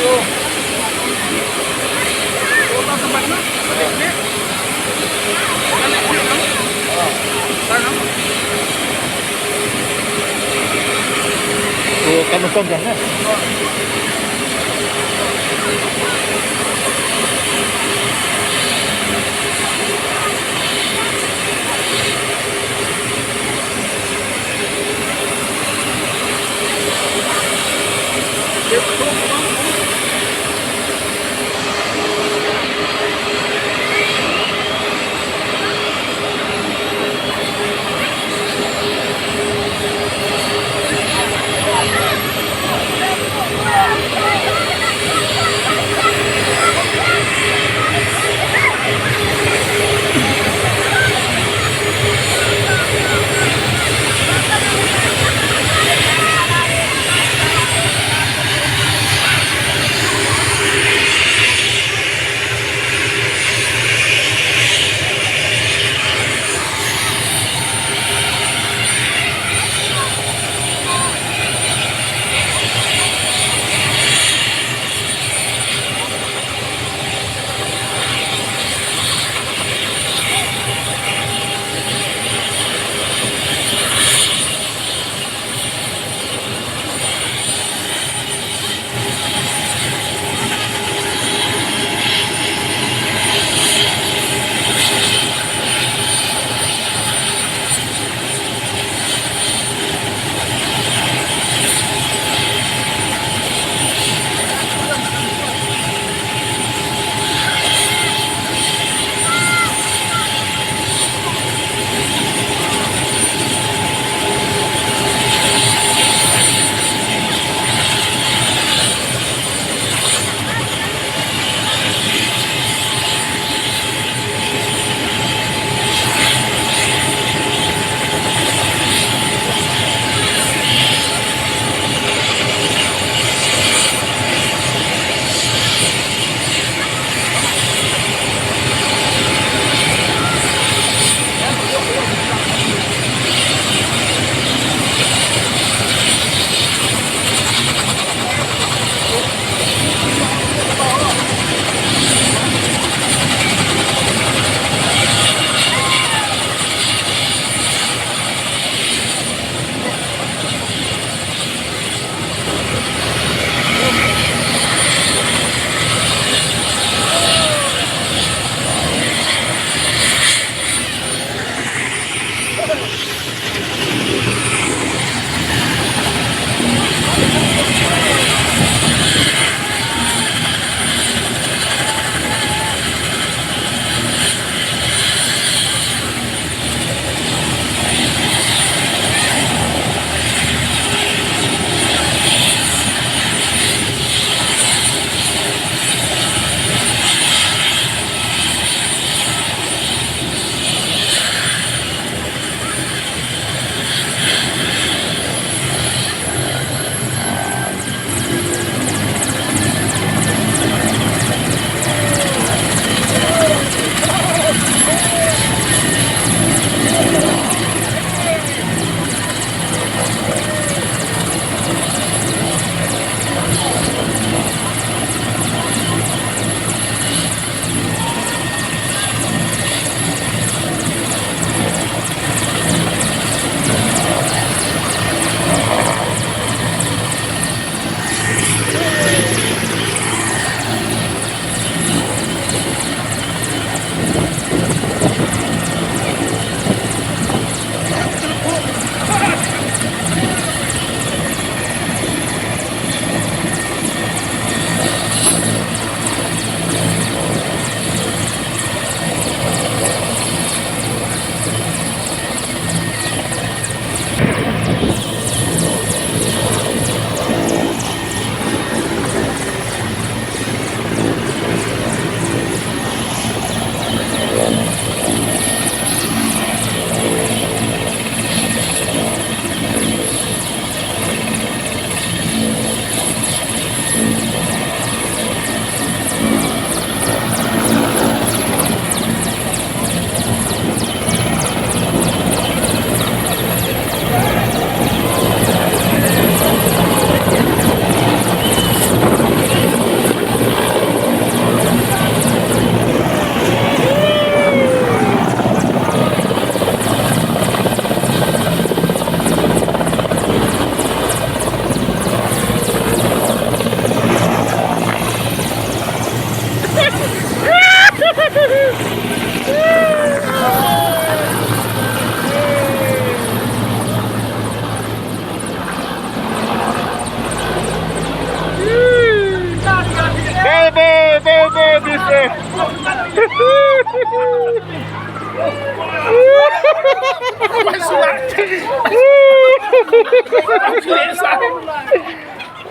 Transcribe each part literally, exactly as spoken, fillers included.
Ồ, cắm một sông chẳng nhá.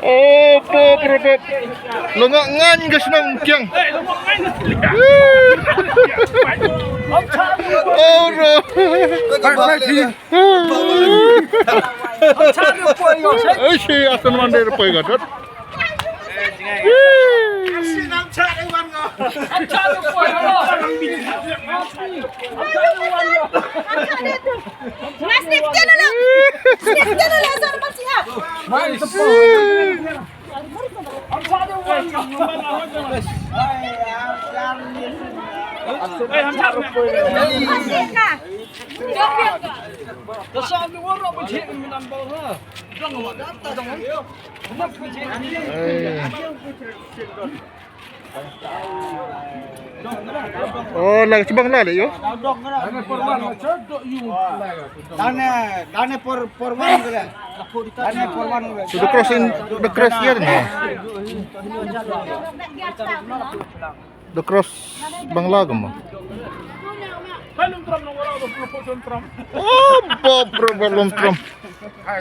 Oh, pop, pop, pop. Lo nga ngan ka shnong kiang. Oh, ro. Ai, shi asan man de poi ga dot. Oh, la chibang la le yo. Dane, dane por, por wan gre. Dane por wan gre. So the cross in, the cross here no. The cross Bangla ka mo. Oh, bap re, ba lum tram.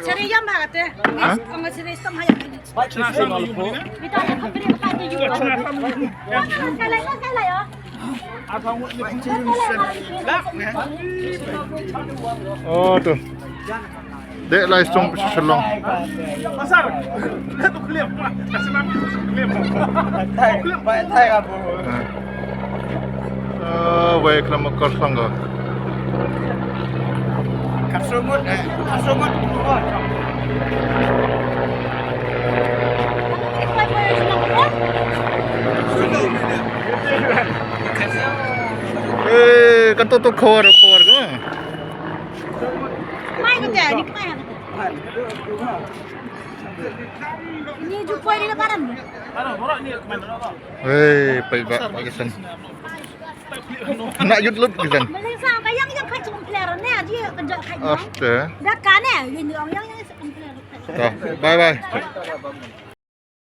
Sari yam ha kate. Ha? Ang sari stam ha yam. Bita na khamri ka pati yu. Kala kala kala yo. Oh, tu. Dek lai song shalong. Pasar. Klem. Klem. Klem. Bai tai ka bu. Ah, wei klem kor song ka. Kasumut, eh, kasumut. Eh, kan tu tu kor kor ka. Mai ka te, ni ka mai ka te. Ni ju poi ni na param. Hei, pai ba, ba kisan. Nak yut lut kisan. Malaysia ka yang yang khat jong player ne, dia kerja khat. Aste. Dah kan eh, yang yang yang player. Dah, bye bye.